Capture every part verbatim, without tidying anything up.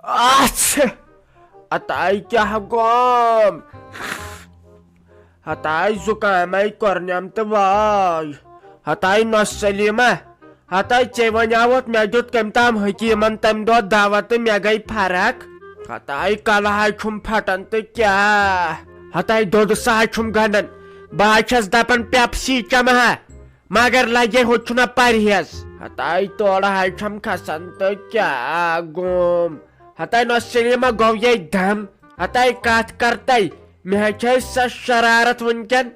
اَتھ! اَتھ آیہِ کیٛاہ گوم؟ ہتاے زُکامے کوٚرنٮ۪م تہٕ واے۔ ہتاے نۄش سلیمہ، ہتاے ژےٚ وَنیٛاوُتھ مےٚ دیُت کٔمۍ تام حکیٖمن تَمہِ دۄہ دوا تہٕ مےٚ گٔے فرق۔ ہتاے کلہٕ ہاے چھُم پھٹان تہٕ کیٛاہ۔ ہتاے دۄدٕ سا ہاے چھُم گنڈان۔ بہٕ ہاے چھَس دپان پیپسی چمہٕ ہا، مگر لگے ہوٚتہِ چھُنہ پرہیز۔ ہتاے تورٕ ہاے چھَم کھسان تہٕ کیٛاہ گوم۔ ہتاے نۄش سلیمہ گوٚو یے دم۔ ہتاے کتھ کرتَے، مےٚ ہا چھے سۄ شرارت وٕنکٮ۪ن۔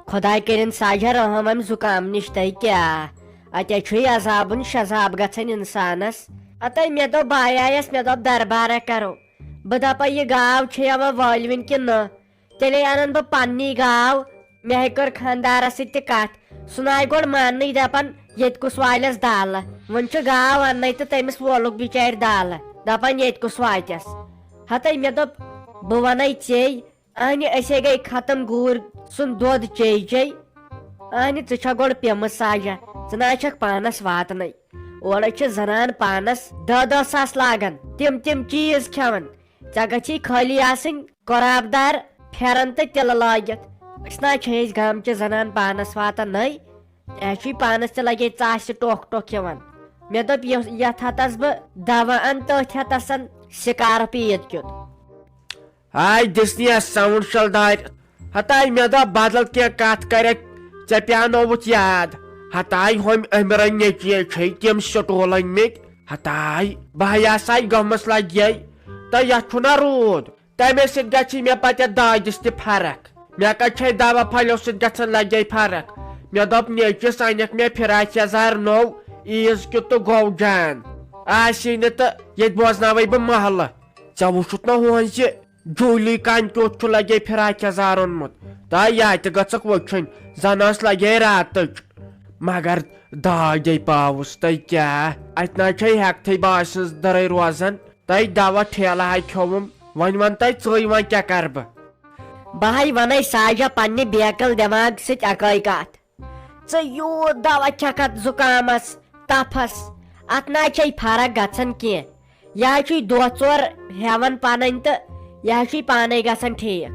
خۄداے کٔرِن ساجہ رحم امہِ زُکام نِش تہٕ کیٛاہ۔ اتے چھُے عذابُن شذاب گژھان انسانس۔ اتے مےٚ دوٚپ بایایس، مےٚ دوٚپ دربارہ کرو۔ بہٕ دپے یہِ گاو چھے اوا وٲلوٕنۍ کِنہٕ نہ؟ تیٚلے انن بہٕ پننی گاو۔ مےٚ ہے کٔر خانٛدارس سۭتۍ تہِ کتھ۔ سُہ ناے گۄڈٕ ماننٕے، دپان ییٚتہِ کُس والٮ۪س دالہٕ۔ وۄنۍ چھُ گاو اننَے تہٕ تٔمِس وولُکھ بِچارِ دالہٕ۔ دپان ییٚتہِ کُس واتٮ۪س۔ ہتے مےٚ دوٚپ بہٕ ونَے ژے، اہنہِ أسے گٔے ختم گوٗرۍ سُنٛد دۄد چے چے۔ اہنہِ ژٕ چھا گۄڈٕ پیمٕژ ساجہ؟ ژٕ نہ چھکھ پانس واتنٕے۔ اورٕ چھِ زنان پانس دہ دہ ساس لاگان، تِم تِم چیٖز کھٮ۪وان۔ ژےٚ گژھی خٲلی آسٕنۍ قۄراب دار پھٮ۪رن تہٕ تِلہٕ لٲگِتھ۔ أسۍ نہ چھِ أسۍ گامچہِ زنان پانس واتان نٔے۔ ژےٚ چھُے پانس تہِ لگے ژاسہِ ٹۄکھ ٹۄکھ یِوان۔ مےٚ دوٚپ یۄس-، یتھ ہتس بہٕ دوا انہٕ تٔتھۍ ہتس انہٕ سکارف عید کیُتھ۔ آے دِژنی اَتھ ساوُنٛڈ شل دارِ۔ ہتاے مےٚ دوٚپ بدل کینٛہہ کتھ کرکھ، ژےٚ پیانووُتھ یاد۔ ہتاے ہُمۍ أمرن نیٚچوۍ چھے تِم سٹوٗل أنۍ مٕتۍ۔ ہتاے بہٕ ہا آسہٕ ہاے گٔمٕژ لگے، تہٕ یتھ چھُنہ روٗد۔ تمے سۭتۍ گژھی مےٚ پتہٕ یتھ دادِس تہِ فرق۔ مےٚ کتہِ چھے دوا پھلٮ۪و سۭتۍ گژھان لگے فرق؟ مےٚ دوٚپ نیٚچوِس انکھ مےٚ فراق یزار نوٚو، عیٖز کیُتھ تہٕ گوٚو جان۔ آسی نہٕ تہٕ ییٚتہِ بوزناوے بہٕ محلہٕ۔ ژےٚ وُچھُتھ نہ ہوٗن زِ جوٗلی کامہِ کیُتھ چھُ لگے فراق یزار اوٚنمُت؟ تہٕ یا تہِ گٔژھکھ وٕچھِنۍ، زن ٲس لگے راتٕچ۔ مگر داے دے پاوُس تہٕ کیٛاہ، اتہِ نہ چھے ہٮ۪کتھٕے باسہِ سٕنٛز دٔرے روزان۔ تہٕ دوا ٹھیلہٕ ہاے کھیوٚوُم۔ وۄنۍ ون تہٕ ژٕے، وۄنۍ کیٛاہ کرٕ بہٕ؟ بہٕ ہاے ونے ساجہ پننہِ بیکل دٮ۪ماغ سۭتۍ اکٲے کتھ۔ ژٕ یوٗت دوا کھٮ۪کھ اتھ زُکامس، تپھس، اتھ نہ چھے فرق گژھان کینٛہہ۔ یہِ ہا چھُے دۄہ ژور ہٮ۪وان پنٕنۍ تہٕ یہِ ہا چھُے پانے گژھان ٹھیٖک۔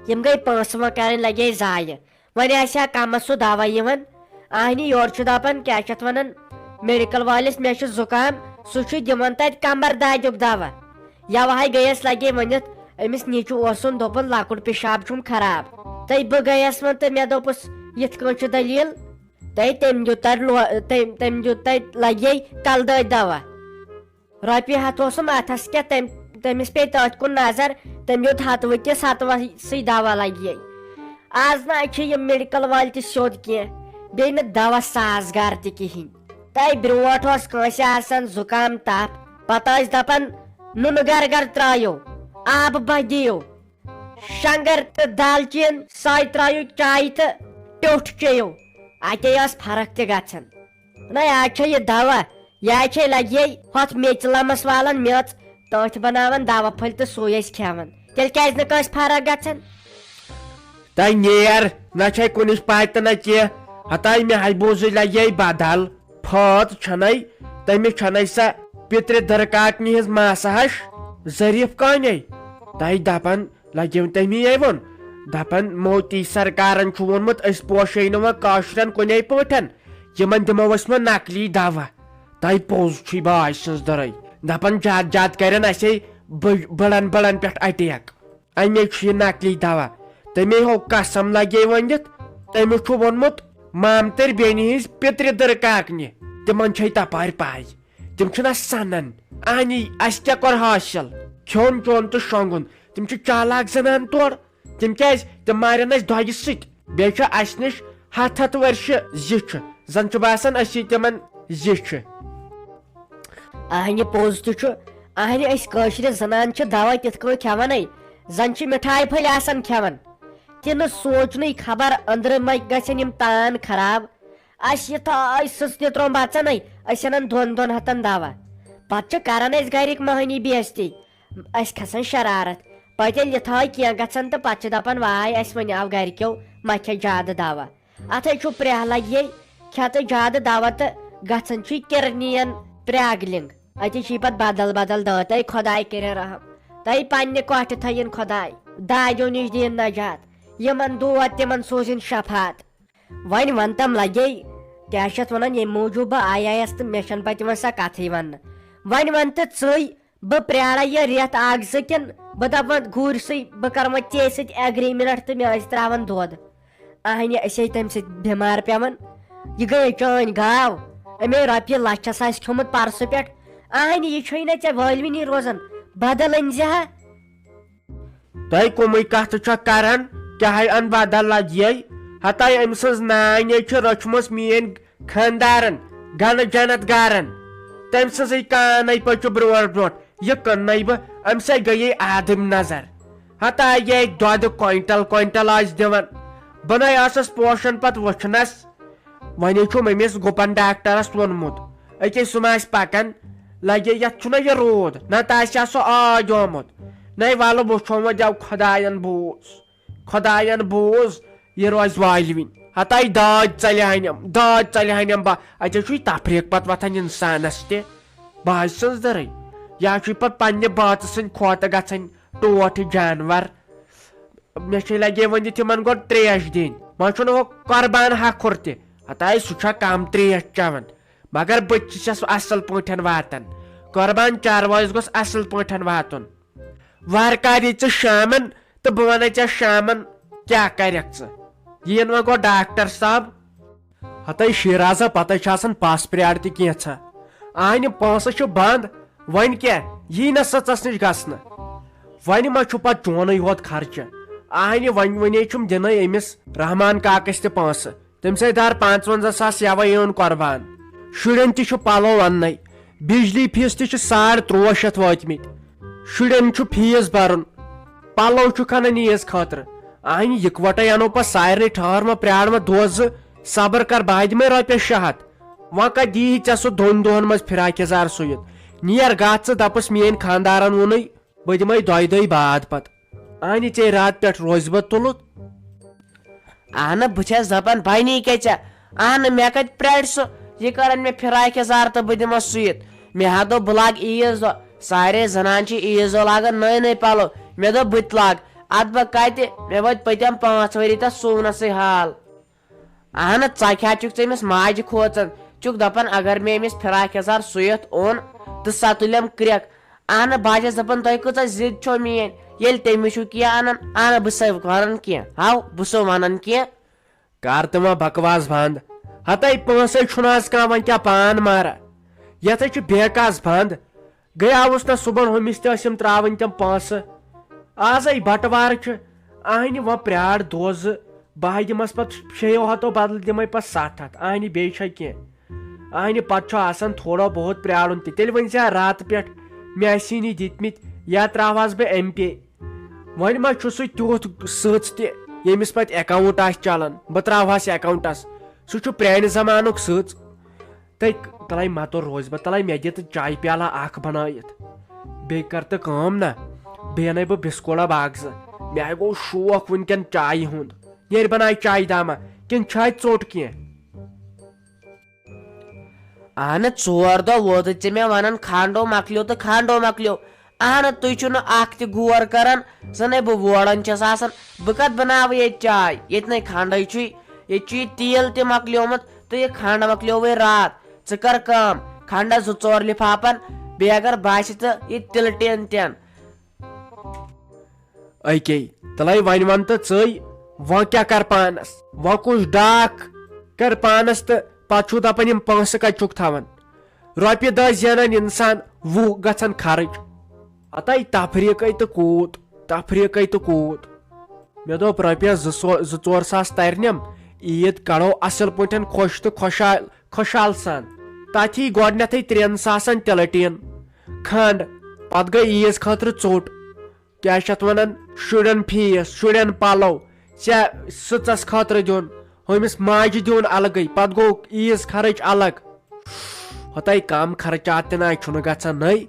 یِم گٔے پونٛسہٕ وۄنۍ کرٕنۍ لگے ضایع۔ وۄنۍ آسہِ ہا کمس سُہ دوا یِوان۔ اہنہِ یورٕ چھُ دپان کیٛاہ چھِ اتھ ونان، میڈیکل وٲلِس مےٚ چھُ زُکام، سُہ چھُ دِوان تتہِ کمبر دادیُک دوا۔ یوہے گٔیس لگے ؤنِتھ، أمِس نیٚچوٗ اوسُن دوٚپُن لۄکُٹ پِشاب چھُم خراب۔ تہٕ بہٕ گٔیس وۄنۍ تہٕ مےٚ دوٚپُس یِتھ کٲٹھۍ چھِ دٔلیٖل۔ تہٕ تٔمۍ دیُت تتہِ لو-، تٔمۍ، تٔمۍ دیُت تتہِ لگے کلہٕ دٲدۍ دوا۔ رۄپیہِ ہتھ اوسُم اتھس کیٛاہ، تٔمۍ، تٔمِس پیٚیہِ تٔتھۍ کُن نظر، تٔمۍ دیُت ہتوٕ تہِ ستوسٕے دوا لگے۔ از نہ چھِ یِم میڈیکل وٲلۍ تہِ سیوٚد کینٛہہ، بیٚیہِ نہٕ دوا سازگار تہِ کِہینۍ۔ تۄہہِ برونٛٹھ اوس کٲنٛسہِ آسان زُکام تپھ، پتہٕ ٲسۍ دپان نُنہٕ گر گر ترٛایو، آبہٕ بہہ دِیِو، شنگر تہٕ دالچیٖن سۄے ترٛایو چایہِ تہٕ ٹیوٚٹھ چیٚیِو، اتے ٲس فرق تہِ گژھان۔ نہ، یا چھے یہِ دوا، یا چھے لگے ہۄتھ میٚژِ لمس والن میٚژ، تٔتھۍ بناوان دوا پھٔلۍ تہٕ سُے أسۍ کھٮ۪وان۔ تیٚلہِ کیٛازِ نہٕ کٲنٛسہِ فرق گژھان؟ تۄہہِ نیر نہ چھے کُنِچ پاے تہٕ نہ کینٛہہ۔ ہتاے مےٚ ہاے بوٗزٕے لگے بدل۔ پھٲت چھنے، تٔمِس چھنے سۄ پِترِ دٕرکاکنہِ ہٕنٛز ماسہٕ ہش ظریف کانے۔ تۄہہِ دپان لگیو تٔمی یے ووٚن، دپان موتی سرکارن چھُ ووٚنمُت أسۍ پوشے نہٕ وۄنۍ کٲشرٮ۪ن کُنے پٲٹھۍ، یِمن دِمو أسۍ وۄنۍ نقلی دوا۔ تۄہہِ پوٚز چھُے باے سٕنٛز دٔرے۔ دپان زیادٕ زیادٕ کرن اسے بٔڑ-، بٔڑن بٔڑن پٮ۪ٹھ اٹیک۔ امے چھُ یہِ نقلی دوا۔ تٔمے ہو قسم لگے ؤنِتھ، تٔمِس چھُ ووٚنمُت مامتٕرۍ بیٚنہِ ہٕنٛز پِترِ دٕرکاکنہِ۔ تِمن چھے تپارِ پاے۔ تِم چھِنہ سنان۔ اہنی، اسہِ کیٛاہ کوٚر حٲصِل؟ کھیوٚن چیوٚن تہٕ شۄنٛگُن۔ تِم چھِ چالاک زنان تورٕ۔ تِم کیٛازِ؟ تِم مارن اسہِ دۄگہِ سۭتۍ۔ بیٚیہِ چھِ اسہِ نِش ہتھ ہتھ ؤرشہِ زِچھِ۔ زن چھُ باسان أسی تِمن زِچھِ۔ اہنہِ پوٚز تہِ چھُ۔ اہنہِ أسۍ کٲشرِ زنان چھِ دوا تِتھ کٔنۍ کھٮ۪وانٕے، زن چھِ مِٹھایہِ پھٔلۍ آسان کھٮ۪وان۔ تہِ نہٕ سونٛچنٕے خبر أنٛدرٕ ما گژھن یِم تان خراب۔ اسہِ یِتھٲے سٕژنہِ ترٛوم بژنے، أسۍ انان دۄن دۄن ہتن دوا۔ پتہٕ چھِ کران أسۍ گرِکۍ مٔہنی بے عزتی۔ اسہِ کھسان شرارت۔ پتہٕ ییٚلہِ یِتھٲے کینٛہہ گژھان تہٕ پتہٕ چھِ دپان واے اسہِ وۄنۍ آو گرِکیو ما کھےٚ زیادٕ دوا۔ اتھے چھُ پرٛاہ لگہِ ہے کھٮ۪تہٕ زیادٕ دوا تہٕ گژھان چھُے کِرنِین پرٛاگلِنٛگ۔ اتی چھی پتہٕ بدل بدل دٲدۍ۔ تۄہہِ خۄداے کٔرِن رحم، تۄہہِ پننہِ کۄٹھِ تھٲیِن خۄداے، دادیو نِش دِیِن نجات، یِمن دود تِمن سوٗزِن شفاعت۔ وۄنۍ ون تم لگے، کیٛاہ چھِ اتھ ونان، ییٚمہِ موٗجوٗب بہٕ آیایس تہٕ مےٚ چھنہٕ پتہٕ یِوان سۄ کتھٕے وننہٕ۔ وۄنۍ ون تہٕ ژٕے، بہٕ پرٛارا یہِ رٮ۪تھ اکھ زٕ کِنہٕ بہٕ دپہٕ وۄنۍ گُرۍ سٕے، بہٕ کرٕ وۄنۍ ژےٚ سۭتۍ agreement تہٕ مےٚ ٲسۍ تراوان دۄد۔ اہنہِ، أسۍ ہے تمہِ سۭتۍ بٮ۪مار پٮ۪وان۔ یہِ گٔیے چٲنۍ گاو، أمۍ ہے رۄپیہِ لچھس آسہِ کھیوٚمُت پرسہٕ پٮ۪ٹھ۔ اہنہِ، یہِ چھُے نہ ژےٚ وٲلوِنی روزان، بدل أنۍ زِ ہا۔ تۄہہِ کُمٕے کتھٕ چھا کران؟ کیٛاہ ہے ان بدل لگیے؟ ہتاے أمۍ سٕنٛز نانۍ ہے چھِ رٔچھمٕژ میٲنۍ خاندارن گنہٕ جنت گارن۔ تٔمۍ سٕنٛزٕے کانے پٔچہِ برونٛٹھ برونٛٹھ۔ یہِ کٕننَے بہٕ، أمۍ سٕے گٔیے آدٕمۍ نظر۔ ہتا یہِ دۄدٕ کوینٹل کوینٹل آسہِ دِوان۔ بہٕ نے ٲسٕس پوشن پتہٕ وٕچھنس۔ وۄنۍ چھُم أمِس گُپن ڈاکٹرس ووٚنمُت، أکے سُہ ما آسہِ پکان، لگے یتھ چھُنہ یہِ روٗد، نتہٕ آسہِ ہا سُہ آدۍ آمُت۔ نے ولہٕ وٕچھو وۄنۍ، دٮ۪و خۄداین بوٗز۔ خۄداین بوٗز، یہِ روزِ والوٕنۍ۔ ہتاے دٲدۍ ژلہِ ہنم، دٲدۍ ژلہِ ہنم با۔ اتہِ چھُے تفریٖق پتہٕ وۄتھان انسانس تہِ۔ بہٕ حظ چھُس دٕرٕے۔ یا چھُے پتہٕ پننہِ بٲژٕ سٕنٛدۍ کھۄتہٕ گژھان ٹوٹھ جانور۔ مےٚ چھے لگے وۄنۍ تِمن گۄڈٕ تریش دِنۍ۔ وۄنۍ چھُنہٕ ہُہ قربان ہکھُر تہِ۔ ہتاے سُہ چھا کم تریش چٮ۪وان؟ مگر بہٕ تہِ چھَس اصل پٲٹھۍ واتان۔ قربان چاروایس گوٚژھ اصل پٲٹھۍ واتُن۔ وارٕ کارِ یی ژٕ شامن تہٕ بہٕ وَنے ژےٚ شامن کیٛاہ کَرٮ۪کھ ژٕ۔ یِیِن وۄنۍ گوٚو ڈاکٹر صٲب۔ ہتَے شیرازا، پتَے چھِ آسان پَس پرٛارِ تہِ کینٛژھا۔ اہنہِ پونٛسہٕ چھُ بنٛد، وۄنۍ کیٛاہ یی نہ سٕژَس نِش گژھنہٕ؟ وۄنۍ ما چھُ پتہٕ چونُے ہوت خرچہٕ؟ اہنہِ وۄنۍ وۄنۍ چھُم دِنَے أمِس رحمان کاکَس تہِ پونٛسہٕ۔ تٔمۍ سٕے دار پانٛژوَنٛزاہ ساس یَوَے ٲن قۄربان۔ شُرٮ۪ن تہِ چھُ پَلو اَننَے، بجلی فیٖس تہِ چھِ ساڑ تُرٛواہ شیٚتھ وٲتۍمٕتۍ۔ شُرٮ۪ن چھُ فیٖس بَرُن، پَلو چھُکھ اَنان عیٖز خٲطرٕ۔ اَہنہِ یِکوَٹَے اَنو پَتہٕ سارنٕے، ٹھٔہر مہ پرٛار مہ دۄہ زٕ، صبر کر، بہٕ ہا دِمَے رۄپیَس شےٚ ہَتھ۔ وۄنۍ کَتہِ دِیی ژےٚ سُہ دۄن دۄہَن منٛز فراک یَزار سُوِتھ؟ نیر گژھ ژٕ، دَپُس میٛٲنۍ خانٛدارَن ووٚنُے، بہٕ دِمَے دۄیہِ دۄہہِ بعد پَتہٕ۔ اَہنہِ ژے راتہٕ پٮ۪ٹھ روزِ بہٕ تُلُتھ۔ اہنہٕ، بہٕ چھَس دَپان، بَنی کیٛاہ ژےٚ؟ اہنہٕ، مےٚ کَتہِ پرٛارِ سُہ؟ یہِ کَرَن مےٚ فراک یَزار تہٕ بہٕ دِمَس سُوِتھ۔ مےٚ ہا دوٚپ، بہٕ لاگہٕ عیٖذ دۄہ۔ سارے زَنان چھِ عیٖذ دۄہ لاگان نٔے نٔے پَلو۔ مےٚ دوٚپ، بہٕ تہِ لاگہٕ۔ اَدٕ بہٕ کَتہِ؟ مےٚ وٲتۍ پٔتِم پانٛژھ ؤری تَتھ سُونَسٕے حال۔ اہنہٕ، ژَکہِ ہا چھُکھ ژٕ أمِس ماجہِ کھوژان۔ چھُکھ دَپان، اگر مےٚ أمِس فراک یَزار سُوِتھ اوٚن تہٕ سۄ تُلٮ۪م کرٛٮ۪کھ۔ اہنہٕ، بہٕ ہا چھَس دَپان، تۄہہِ کۭژاہ ضِد چھو میٛٲنۍ؟ ییٚلہِ تٔمِس چھُو کینٛہہ اَنان، اہنہٕ، بہٕ چھُسَے وَنان کینٛہہ؟ ہاو، بہٕ چھُسو وَنان کینٛہہ؟ کر تہٕ وۄنۍ بکواس بنٛد۔ ہتَے پونٛسَے چھُنہٕ آز کانٛہہ، وۄنۍ کیٛاہ پان مارا؟ یَتھ ہے چھُ بیکاس بنٛد۔ گٔیاوُس نہ صُبحن ہُمِس تہِ ٲسِم ترٛاوٕنۍ تِم پونٛسہٕ۔ آزَے بٹوار چھُ، اہنہِ وۄنۍ پرٛار دۄہ زٕ، بہٕ ہا دِمَس پتہٕ شیٚیو ہتو بدلہٕ دِمَے پتہٕ ستھ ہتھ، اہنہِ بیٚیہِ چھا کینٛہہ؟ اہنہِ پتہٕ چھُ آسان تھوڑا بہت پرٛارُن تہِ، تیٚلہِ ؤنۍ زِ ہا راتہٕ پٮ۪ٹھ مےٚ آسی نہٕ دِتمٕتۍ یا ترٛاوہَس بہٕ ایم پے۔ وۄنۍ ما چھُ سُہ تیُتھ سٕژ تہِ، ییٚمِس پتہٕ account آسہِ چلان، بہٕ ترٛاوہَس account-س۔ سُہ چھُ پرٛانہِ زمانُک سٕژ۔ تہٕ تَلَے مَتُر روزِ بہٕ، تَلَے مےٚ دِ تہٕ چایہِ پیالہ اَکھ بَنٲیِتھ۔ بیٚیہِ کَر تہٕ کٲم نہ، بیٚیہِ اَنَے بہٕ بِسکوٗٹ ڈَبہٕ اَکھ زٕ۔ مےٚ ہَے گوٚو شوق وٕنکٮ۪ن چایہِ ہُنٛد۔ نیرِ بَناے چایہِ دامہ، کِنہٕ چھِ اَتہِ ژوٚٹ کینٛہہ؟ اہنہٕ، ژور دۄہ ووتُتھ ژےٚ مےٚ وَنان، کھنٛڈو مۄکلیو تہٕ کھنٛڈو مۄکلیو۔ اہنہٕ، تُہۍ چھِو نہٕ اَکھ تہِ غور کَران، زَنَے بہٕ ووران چھَس آسان۔ بہٕ کَتھ بَناوٕ ییٚتہِ چاے؟ ییٚتہِ نَے کھنٛڈَے چھُے۔ ییٚتہِ چھُ یہِ تیٖل تہِ مۄکلیومُت تہٕ یہِ کھنٛڈ مۄکلیووُے راتھ۔ ژٕ کَر کٲم، کھنٛڈَس زٕ ژور لِفافَن، بیٚیہِ اگر باسہِ تہٕ یہِ تِلہٕ ٹیٖن تہِ اَن۔ أکے، تَلَے وۄنۍ وَن تہٕ ژٕے، وۄنۍ کیٛاہ کَر پانَس؟ وۄنۍ کُس ڈاکھ کَر پانَس تہٕ پَتہٕ چھُو دَپان یِم پونٛسہٕ کَتہِ چھُکھ تھاوان؟ رۄپیہِ دَہ زینان اِنسان، وُہ گژھان خرٕچ۔ ہتَے تفریٖقَے تہٕ کوٗت، تفریٖقَے تہٕ کوٗت۔ مےٚ دوٚپ رۄپیَس زٕ سو-، زٕ ژور ساس تَرنٮ۪م، عیٖد کَڑو اَصٕل پٲٹھۍ خۄش تہٕ خۄشحال، خۄشحال سان۔ تَتھ یی گۄڈٕنٮ۪تھٕے ترٛٮ۪ن ساسَن تِلہٕ ٹیٖن کھنٛڈ، پَتہٕ گٔے عیٖذ خٲطرٕ ژوٚٹ۔ کیٛاہ چھِ اَتھ وَنان، شُرٮ۪ن فیٖس، شُرٮ۪ن پَلو، ژےٚ سٕژَس خٲطرٕ دیُن، ہُمِس ماجہِ دیُن الگٕے، پَتہٕ گوٚو عیٖذ خرٕچ الگ۔ ہۄتَے کَم خرچات تہِ نہ چھُنہٕ گژھان نٔے۔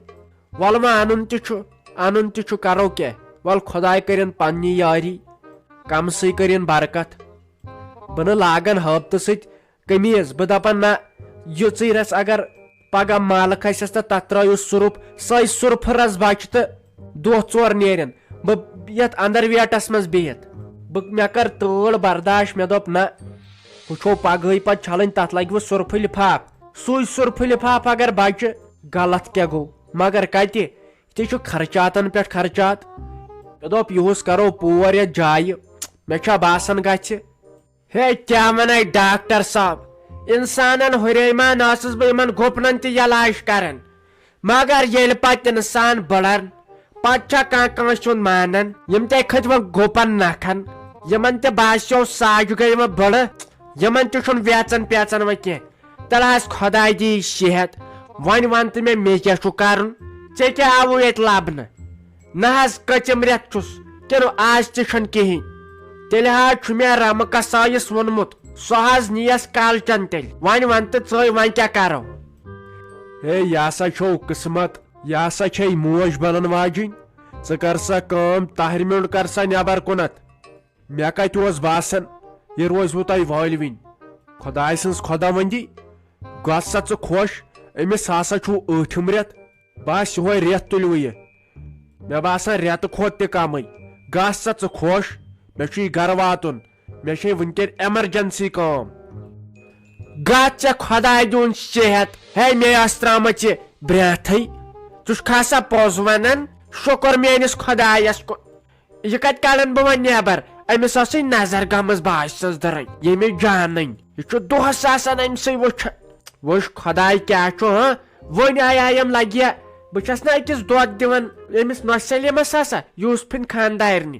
وَلہٕ وۄنۍ اَنُن تہِ چھُ، اَنُن تہِ چھُ، کَرو کیٛاہ؟ وَلہٕ خۄداے کٔرِن پنٛنی یٲری، کَمسٕے کٔرِن برکت۔ بہٕ نہٕ لاگَن ہٲبتہٕ سۭتۍ قمیٖض، بہٕ دَپَن نہ، یِژٕے رَژھ اگر پگاہ مالہٕ کھسٮ۪س تہٕ تتھ ترٲیِو سُرُف، سۄے سُرفہٕ رس بچہِ تہٕ دۄہ ژور نیرن بہٕ یتھ اندر ویٹس منٛز بِہِتھ۔ بہٕ، مےٚ کٔر تۭر برداش، مےٚ دوٚپ، نہ، ہُہ چھو پگہٕے پتہٕ چھلٕنۍ، تتھ لگہِ وۄنۍ سُرفہٕ لفاف۔ سُے سُرفہٕ لفاف اگر بچہِ، غلط کیٛاہ گوٚو؟ مگر کتہِ؟ یہِ تہِ چھُ خرچاتن پٮ۪ٹھ خرچات۔ مےٚ دوٚپ، یِہُس کرو پور یتھ جایہِ، مےٚ چھا باسان گژھِ۔ ہے، کیٛاہ ونے ڈاکٹر صٲب؟ انسانن ہُریمان ٲسٕس بہٕ یِمن گُپنن تہِ علاج کران، مگر ییٚلہِ پتہٕ انسان بڑان، پتہٕ چھا کانٛہہ کٲنٛسہِ ہُنٛد مانان؟ یِم تے کھٔتۍ وۄنۍ گُپن نکھن، یِمن تہِ باسیو ساجہِ گٔے وۄنۍ بٔڑٕ، یِمن تہِ چھُنہٕ ویژن پیژن وۄنۍ کینٛہہ۔ تیٚلہِ حظ خۄداے دی صحت۔ وۄنۍ ون تہٕ مےٚ، مےٚ کیٛاہ چھُ کرُن؟ ژےٚ کیٛاہ آوُے ییٚتہِ لبنہٕ؟ نہ حظ، کٔژِم رٮ۪تھ چھُس، کِنہٕ آز تہِ چھُنہٕ کِہیٖنۍ؟ تیٚلہِ حظ چھُ مےٚ رمہٕ کسایس ووٚنمُت، سُہ حظ نِیَس کالچن تیٚلہِ۔ وۄنۍ ون تہٕ ژٕے، وۄنۍ کیٛاہ کرو؟ ہے، یہِ ہسا چھو قٕسمت، یہِ ہسا چھے موج بنن واجِنۍ۔ ژٕ کر سا کٲم، تہرِ میوٚنڈ کر سا نٮ۪بر کُنتھ۔ مےٚ کتہِ اوس باسان، یہِ روزوٕ تۄہہِ وٲلوِنۍ۔ خۄداے سٕنٛز خۄداوندی، گژھ سا ژٕ خۄش، أمِس ہسا چھُو ٲٹھِم رٮ۪تھ۔ بس یِہوے رٮ۪تھ تُلِوٕ یہِ۔ مےٚ باسان رٮ۪تہٕ کھۄتہٕ تہِ کمٕے۔ گژھ سا ژٕ خۄش، مےٚ چھُ یہِ گرٕ واتُن۔ مےٚ چھے وٕنکٮ۪ن ایمرجنسی کٲم۔ گژھ ژےٚ خۄداے دیُن صحت۔ ہے، مےٚ ٲس ترٛٲمٕژ یہِ برٛینٛٹھٕے۔ ژٕ چھُکھا سا پوٚز ونان؟ شُکر میٲنِس خۄدایس کُن۔ یہِ کتہِ کڑن بہٕ وۄنۍ نٮ۪بر؟ أمِس ٲسٕے نظر گٔمٕژ باسہِ سٕنٛز دٔرٕے، ییٚمِس جانٕنۍ۔ یہِ چھُ دۄہس آسان أمۍ سٕے وٕچھان۔ وٕچھ خۄداے کیٛاہ چھُ، ہاں؟ وۄنۍ آیایم لگہِ، بہٕ چھس نہ أکِس دۄد دِوان أمِس نۄشہِ سلیمس ہسا، یوسفٕنۍ خاندارنہِ۔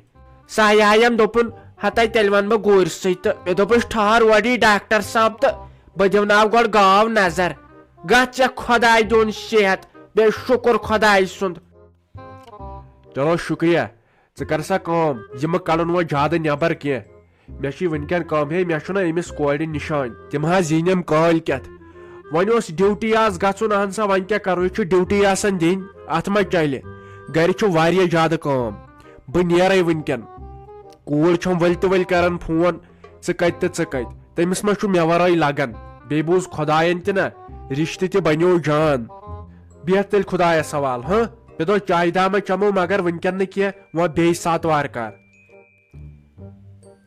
سۄ آیایم، دوٚپُن، ہتے تیٚلہِ ونہٕ بہٕ گوٗرۍ سۭتۍ تہٕ مےٚ دوٚپُس، ٹھہر، اورٕ یی ڈاکٹر صٲب تہٕ بہٕ دِمہٕ ناو گۄڈٕ گاو نظر۔ گژھ ژےٚ خۄداے دیُن صحت، بیٚیہِ شُکر خۄداے سُنٛد۔ چلو شُکریہ، ژٕ کر سا کٲم، یہِ مہٕ کڑُن وۄنۍ زیادٕ نٮ۪بر کینٛہہ۔ مےٚ چھِ وٕنکٮ۪ن کٲم، ہے، مےٚ چھُنہ أمِس کورِ نِشٲنۍ، تِم حظ یِن یِم کٲلۍ کٮ۪تھ۔ وۄنۍ اوس ڈیوٹی آز گژھُن، اہن سا، وۄنۍ کیٛاہ کرو، یہِ چھُ ڈیوٹی آسان دِنۍ، اتھ ما چلہِ؟ گرِ چھُ واریاہ زیادٕ کٲم، بہٕ نیرے وٕنکٮ۪ن۔ کوٗر چھم ؤلۍ تہٕ ؤلۍ کران فون، ژٕ کتہِ تہٕ ژٕ کتہِ؟ تٔمِس ما چھُ مےٚ ورٲے لگان؟ بیٚیہِ بوٗز خۄداین تہِ نہ، رشتہٕ تہِ بنیو جان۔ بیٚہہ تیٚلہِ خۄدایس حوال، ہاں؟ مےٚ دوٚپ چایہِ دامہ چمو، مگر وٕنکٮ۪ن نہٕ کینٛہہ، وۄنۍ بیٚیہِ ساتہٕ وارٕ کار۔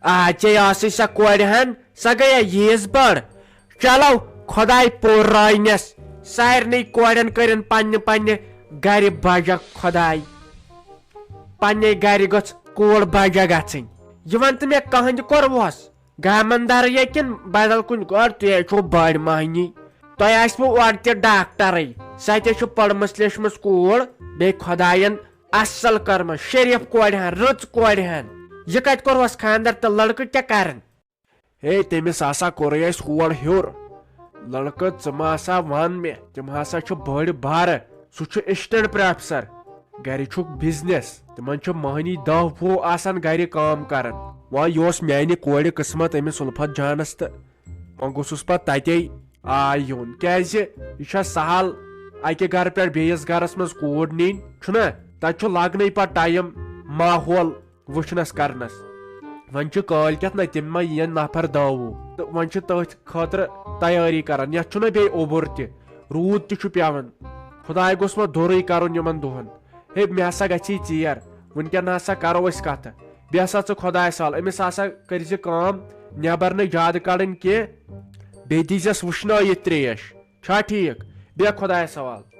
آ، ژےٚ ٲسٕے سۄ کورِ ہن، سۄ گٔیے ییٖژ بٔڑ۔ چلو، خۄداے پوٗرٲینس۔ سارنٕے کورٮ۪ن کٔرِن پننہِ پننہِ گرِ بجا خۄداے۔ پننے گرِ گٔژھ کوٗر بجا گژھٕنۍ۔ یہِ ون تہٕ مےٚ، کٕہٕنٛدِ کوٚروہس؟ گامن درٕے کِنہٕ بدل کُنہِ؟ گۄڈٕ تُہۍ ہے چھِو بٔڑۍ مٔہنی۔ تۄہہِ آسِوٕ اورٕ تہِ ڈاکٹرٕے۔ سۄ تہِ چھِ پٔرمٕژ لیچھمٕژ کوٗر، بیٚیہِ خۄداین اصل کٔرمٕژ، شریف کورِ ہن، رٕژ کورِ ہن۔ یہِ کتہِ کوٚروس خاندر تہٕ لڑکہٕ کیٛاہ کرن؟ ہے، تٔمِس ہسا کوٚرُے اَسہِ ہور ہیوٚر۔ لڑکہٕ، ژٕ ما سا وَن مےٚ، تِم ہسا چھِ بٔڑۍ بارٕ۔ سُہ چھُ اسسٹنٹ پروفیسر۔ گرِ چھُکھ بزنس۔ تِمن چھِ مٔہنی دَہ وُہ آسان گرِ کٲم کران۔ وۄنۍ یہِ اوس میانہِ کورِ قٕسمت أمِس الفت جانس تہٕ وۄنۍ گوٚژھُس پتہٕ تتے آے یُن۔ کیازِ یہِ چھا سہل اکہِ گرٕ پٮ۪ٹھ بیٚیِس گرس منٛز کوٗر نِنۍ؟ چھُنہ؟ تتہِ چھُ لگنے پتہٕ ٹایم ماحول وٕچھنس کرنس۔ وۄنۍ چھُ کٲلۍ کٮ۪تھ نہ تِم ما یِن نفر دہ وُہ۔ تہٕ وۄنۍ چھِ تٔتھۍ خٲطرٕ تیٲری کران۔ یتھ چھُنہ بیٚیہِ اوٚبُر تہِ، روٗد تہِ چھُ پٮ۪وان۔ خۄداے گوٚژھ وۄنۍ دوٚرُے کرُن یِمن دۄہن۔ ہے، مےٚ ہسا گژھی ژیر۔ وٕنکٮ۪ن ہسا کرو أسۍ کتھٕ۔ بیٚیہِ ہسا ژٕ خۄدایس حوال، أمِس ہسا کٔرۍ زِ کٲم، نٮ۪بر نہٕ زیادٕ کڑٕنۍ کینٛہہ۔ بیٚیہِ دیٖزٮ۪س وٕشنٲیِتھ تریش۔ چھا ٹھیٖک؟ بیٚہہ خۄدایس حوال۔